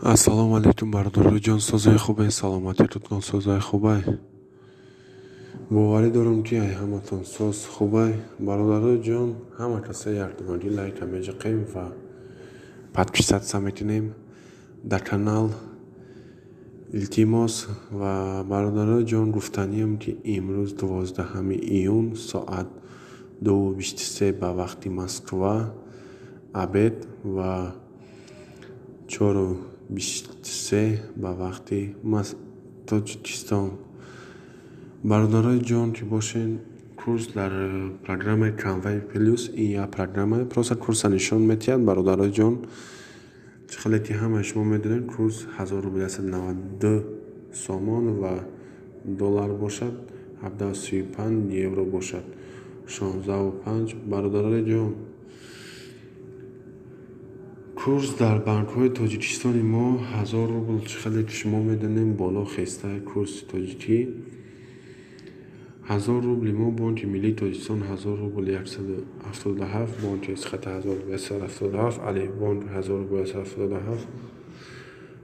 Ассалому алайкум, бародарои ҷон, созаи хубе, саломатитон созаи хубай. Боварӣ дорам, ки ай ҳаматон соз хубай. Бародарои ҷон, ҳама каса якдумагӣ лайка меҷиқем ва подписаться мекунем дар канал. Илтимос ва бародарои ҷон, гуфтаниям, ки имрӯз 12 июн соат 2:23 ба вақти Москва обед ва 4:23 ба вақти Тоҷикистон. Бародарои ҷон, ки бошен, курс дар программаи Canvay Plus, ин як программа, просто курса нишон медиҳад. Бародарои ҷон, чӣ хеле ки ҳамаи шумо медонед, курс 1000 рубл 192 сомон ва доллар бошад 17,35, евро бошад 16,5. Бародарои ҷон, курс дар банкҳои Тоҷикистони мо 1000 рубл, чӣ хеле ки шумо медонем, боло хестаи курси тоҷикӣ. 1000 рубли мо, Бонки Миллии Тоҷикистон 1000 рубл 177, Бонки Эсхата 1000 рубл 177, Алифбонк 1000 рубл 177,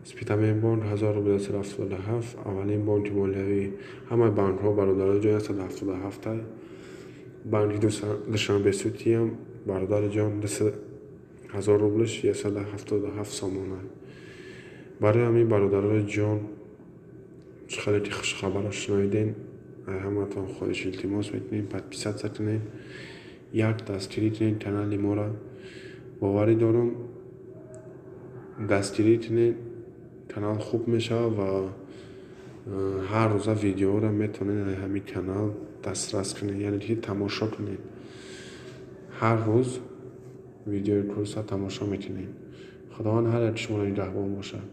Спитамен бонк 1000 рубл 177, аввалин бонки молиявӣ, ҳамаи банкҳо, бародарои ҷон, 177-ай. Банки Душанбе Ситиам, бародари ҷон, 1000 рублш 177 сомона. Барои ҳамин, бародарои ҷон, чӣ хеле ки хушхабарро шунавидем, ҳаматон хоҳиш илтимос мекунем, подписаться кунед, як дастгирӣ кунед канали моро. Боварӣ дорам, дастгирӣ кунед, канал хуб мешавад ва ҳар рӯза видеоро метавонед аз ҳамин канал дастрас кунед, яъне ки тамошо кунед. Ҳар рӯз видеои курса тамошо мекунем. Худованд ҳар яки шуморо нигаҳбон бошад.